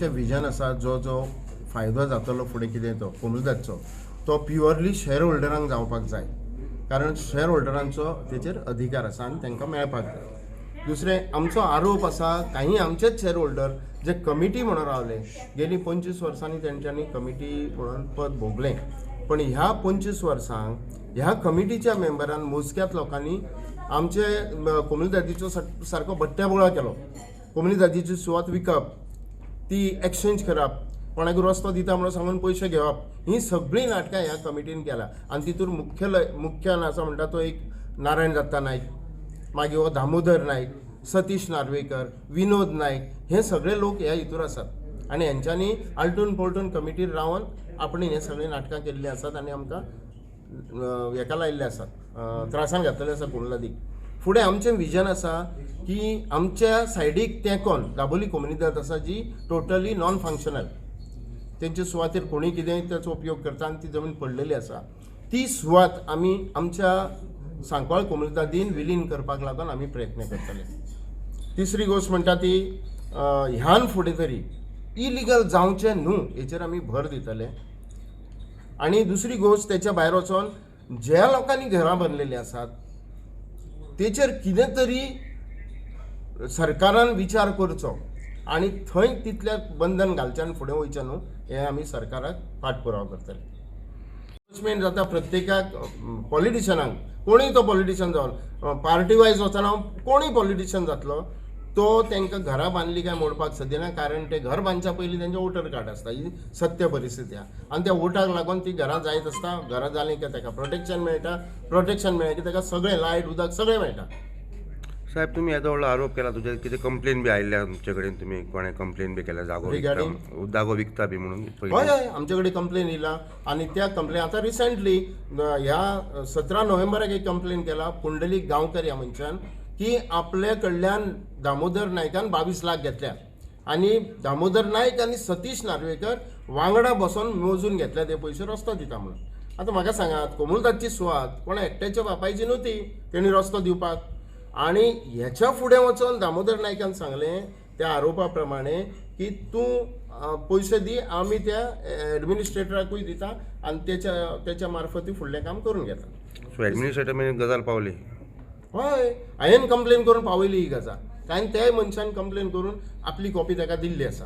आमचें विजन आसा, जो जो फायदो जातलो फुडें कितें तो कोमुनिदादचो तो प्युअरली शेअर होल्डरांक जावपाक जाय, कारण शेअर होल्डरांचो तेचेर अधिकार आसा आनी तांकां मेळपाक जाय. दुसरें आमचो आरोप आसा काही आमचेच शेअर होल्डर जे कमिटी म्हणून रावले गेली 25 वर्सांनी तेंच्यांनी कमिटी म्हणून पद भोगलें, पण ह्या 25 वर्सांक ह्या कमिटीच्या मेंबरान मोजक्यात लोकांनी आमचे कोमुनिदादीचो सारको बट्ट्या केलो. कोमुनिदादीची सुवात विकप, ती एक्सचेंज करप, कोणाक रस्तो दिता म्हणून सांगून पयशे घेवप, ही सगळीं नाटकां ह्या कमिटीन केला. आनी तितूर मुख्यान आसा म्हणटा तो एक नारायण दत्ता नायक, मागीर हो दामोदर नायक, सतीश नार्वेकर, विनोद नायक, हे सगळे लोक ह्या हितूर आसात आनी हेंच्यांनी आलटून पलटून कमिटीर रावन आपणे हे सगळीं नाटकां केल्लीं आसात आनी आमकां हेका लायिल्ले आसात, त्रासान घातलेले आसा कोमुनिदादीक. फुडें आमचें विजन आसा की आमच्या सायडीक तेंकोन दाबोली कोमुनिदाद आसा जी टोटली नॉन फंक्शनल, तेंचे सुवातेर कोणूय कितेंय ताचो उपयोग करता आनी ती जमीन पडलेली आसा, ती सुवात आमी आमच्या सांकवाळ कोमुनिदादीन विलीन करपाक लागून आमी प्रयत्न करतले. तिसरी गोश्ट म्हणटा ती ह्यान फुडें तरी इलिगल जावचें न्हू हेचेर आमी भर दितले. आनी दुसरी गोश्ट तेच्या भायर वचोन ज्या लोकांनी घरां बांदलेलीं आसात तेचेर कितें तरी सरकारान विचार करचो आनी थंय तितलें बंधन घालच्यान फुडें वयचें न्हू हें आमी सरकाराक पाठपुरावा करतले. एन्फोर्समेंट जाता प्रत्येकाक पॉलिटिशनाक, कोणूय तो पॉलिटिशन जावन पार्टी वायज वचना, कोणूय पॉलिटिशन जातलो तो तांकां घरां बांदली काय मोडपाक सदिना, कारण ते घर बांदच्या पयलीं तेंचें वोटर कार्ड आसता. ही सत्य परिस्थिती आसा आनी त्या वोटाक लागून ती घरां जायत आसता. घरां जालीं काय ताका प्रोटेक्शन मेळटा, प्रोटेक्शन मेळ्ळें की ताका सगळें लायट उदक सगळें मेळटा. साहेब, तुम्ही येदो व्हडलो आरोप केला, तुजेर कितें कंप्लेन बी आयिल्ल्या तुमचे कडेन? तुमी कोणें कंप्लेन बी केल्या जागो विकता, जागो विकता बी म्हणून? हय हय, आमचे कडेन कंप्लेन येयला आनी त्या कंप्लेन आतां रिसंटली ह्या 17 नोव्हेंबराक एक कंप्लेन केला पुंडलीक गांवकर ह्या मनशान की आपल्या कडल्यान दामोदर नायकान 22 लाख घेतल्या आनी दामोदर नायक आनी सतीश नार्वेकर वांगडा बसोन मोजून घेतल्या ते पयशे रस्तो दिता म्हणून. आतां म्हाका सांगात, कोमुनिदादची सुवात कोणा एकट्याच्या बापायची न्हू ती तेणी रस्तो दिवपाक. आनी हेच्या फुडें वचोन दामोदर नायकान सांगलें त्या आरोपा प्रमाणे की तूं पयशे दी, आमी त्या एडमिनिस्ट्रेटराकूय दिता आनी तेच्या मार्फतूय फुडलें काम करून घेता. सो एडमिनिस्ट्रेटर मेरेन गजाल पावली? हय, हांवें कंप्लेन करून पावयली ही गजाल, कारण त्याय मनशान कंप्लेन करून आपली कॉपी ताका दिल्ली आसा.